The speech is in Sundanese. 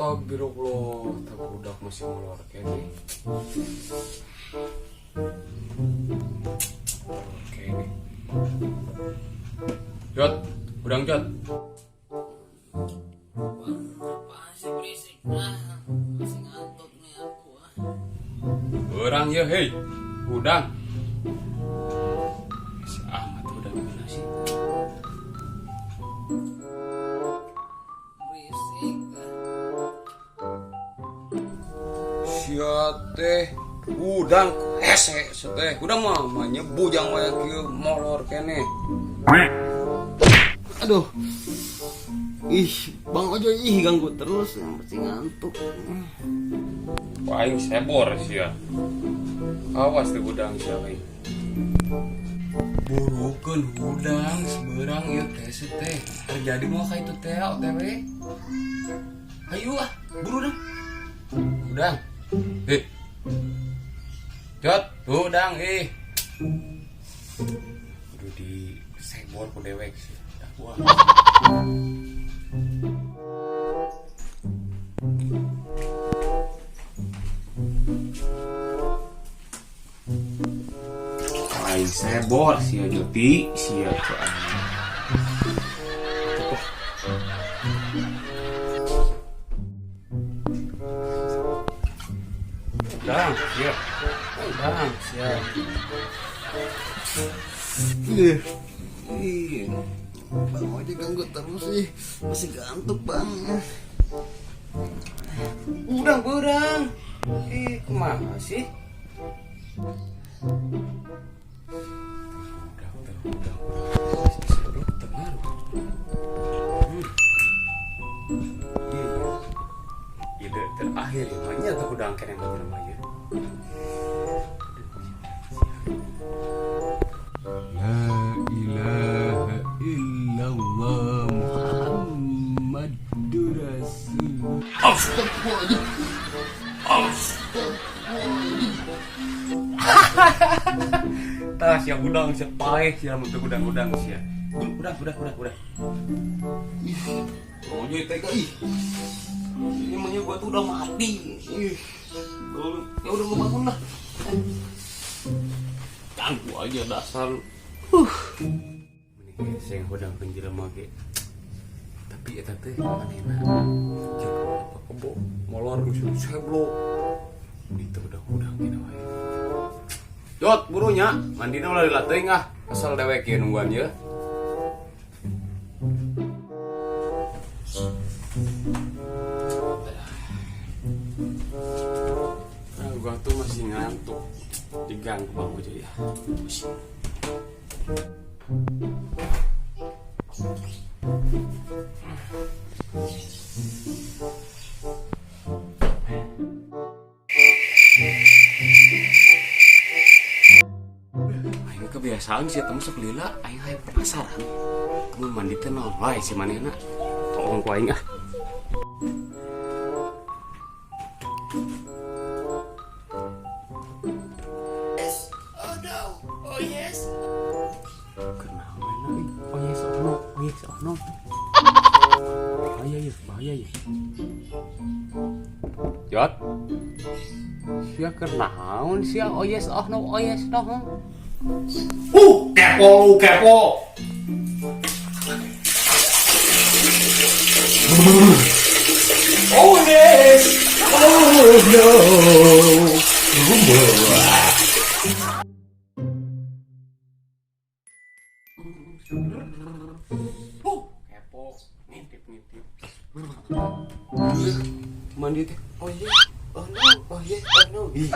Astagfirullah, tak budak masih molor kene. Oke nih. Jot, udang Jot. Apaan sih berisik? Ah, masih ngantuk nih aku. Ah. Orang ya, hei. Udang. Si Ahmad udang mana sih? Berisik. Ah. Sia teh udang hese teh. Udang mah mah bujang wae kieu molor kene. Aduh. Ih, Bang Ojo ih ganggu terus, masih ngantuk. Aing sebor sia. Awas teh udang sia aing. Burukeun hudang seberang ieu teh teh. Terjadi mau ka itu teh OTW. Hayu ah, buru dang. Udang. Eh. Jot, udang ih. Kudu di sebor ku dewek sih. Dah buah. Aing sebor sia Joti, sia ku aing. Udang, sia. Udang, sia. Ih, ih, Bang Ojo ganggu terus sih, masih ngantuk Bang. Udang, udang. Eh, kemana sih? Udang, udang, udang, udang. Tengaruh. Iya, iya. Ide terakhir ya, banyak tuh udang keren banget namanya. La ilaha illallah Muhammadur Rasulullah. Astagfirullahaladzim. Astagfirullahaladzim. Tah sia udang sia paeh sia mun teu udang-udang sia. Udang, udah, udah, udah. Ih, Bang Ojo tega ih. Ini emangnya gua tuh udah mati. Ih. Ya udah gua bangun lah. Ganggu aja dasar. Mending hese hudang keun jelema ge. Tapi eta teh manehna jeung apa kebo molor geus seblok. Itu udang-udang gini wae. Jot, burunya, mandina ulah lila teuing ah. Asal dewek ieu nungguan ye. Nah, gua tuh masih ngantuk. Diganggu Bang Ojo ya. Pusing. Aing kebiasaan sih temu sok lila, aing hayang penasaran. Kamu mandi teh naon wae si manehna. Tolong ku aing ah. Oh no, oh yes. Kenapa euy? Oh yes, oh no, oh yes, oh no. Bahaya ya, bahaya ya. Jot. Sia keur naon sia? Oh yes, oh no, oh yes, no. Kepo lu, kepo. Oh yes, oh no. Kepo, ngintip-ngintip. Mandi teh. Oh yes, oh no, oh yes, oh no. Ih.